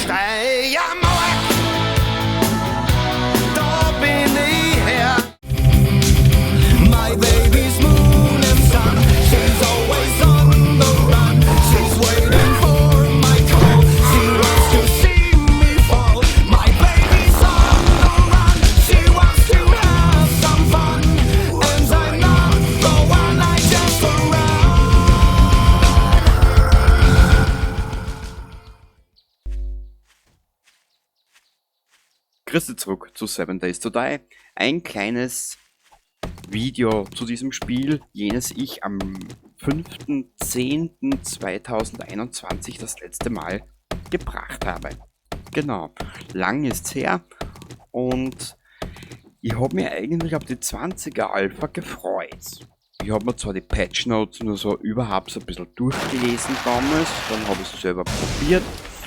Steiermark, da bin ich her. My baby's moon and sun. She's always on the run. She's waiting for my call. She wants to see me fall. My baby's on the run. She wants to have some fun. And I'm not the one, I just around. Grüße zurück zu 7 Days to Die. Ein kleines Video zu diesem Spiel, jenes ich am 5.10.2021 das letzte Mal gebracht habe. Genau, lang ist's her und ich hab mir eigentlich auf die 20er Alpha gefreut. Ich hab mir zwar die Patch Notes nur so überhaupt so ein bisschen durchgelesen damals, dann hab ich's selber probiert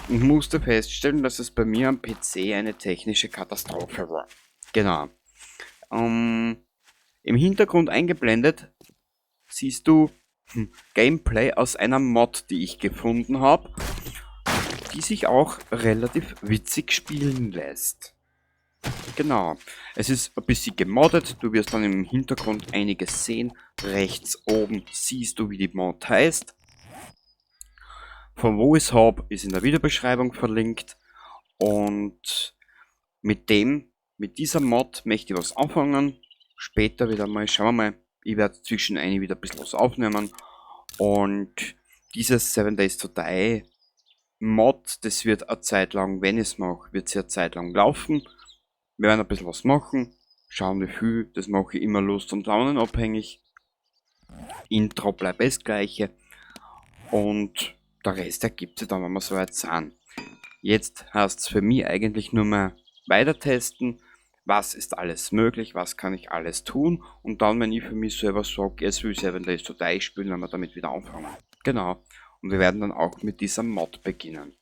und musste feststellen, dass es bei mir am PC eine technische Katastrophe war. Genau. Im Hintergrund eingeblendet siehst du Gameplay aus einer Mod, die ich gefunden hab, die sich auch relativ witzig spielen lässt. Genau. Es ist ein bisschen gemoddet, du wirst dann im Hintergrund einiges sehen. Rechts oben siehst du, wie die Mod heißt. Von wo ich's hab, ist in der Videobeschreibung verlinkt. Und mit dieser Mod möchte ich was anfangen. Später wieder mal, schauen wir mal. Ich werde zwischen ein wieder ein bisschen was aufnehmen. Und dieses 7 Days to Die Mod, das wird eine Zeit lang, wenn ich's mach, wird sie eine Zeit lang laufen. Wir werden ein bisschen was machen, schauen wie viel, das mache ich immer Lust- und Launenabhängig. Intro bleibt das gleiche und der Rest ergibt sich dann, wenn wir soweit sind. Jetzt heißt's für mich eigentlich nur mehr weiter testen, was ist alles möglich, was kann ich alles tun und dann, wenn ich für mich selber sag, jetzt will ich 7 Days to Die spielen, wenn wir damit wieder anfangen. Genau. Und wir werden dann auch mit dieser Mod beginnen.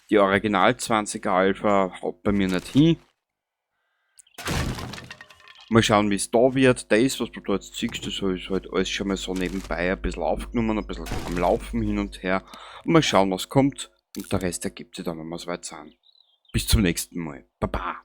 Die Original 20er Alpha haut bei mir nicht hin. Mal schauen, wie's da wird. Das, was du da jetzt siehst, das ist halt alles schon mal so nebenbei ein bisschen aufgenommen, ein bisschen am Laufen hin und her. Und mal schauen, was kommt. Und der Rest ergibt sich dann, wenn wir soweit sind. Bis zum nächsten Mal. Baba.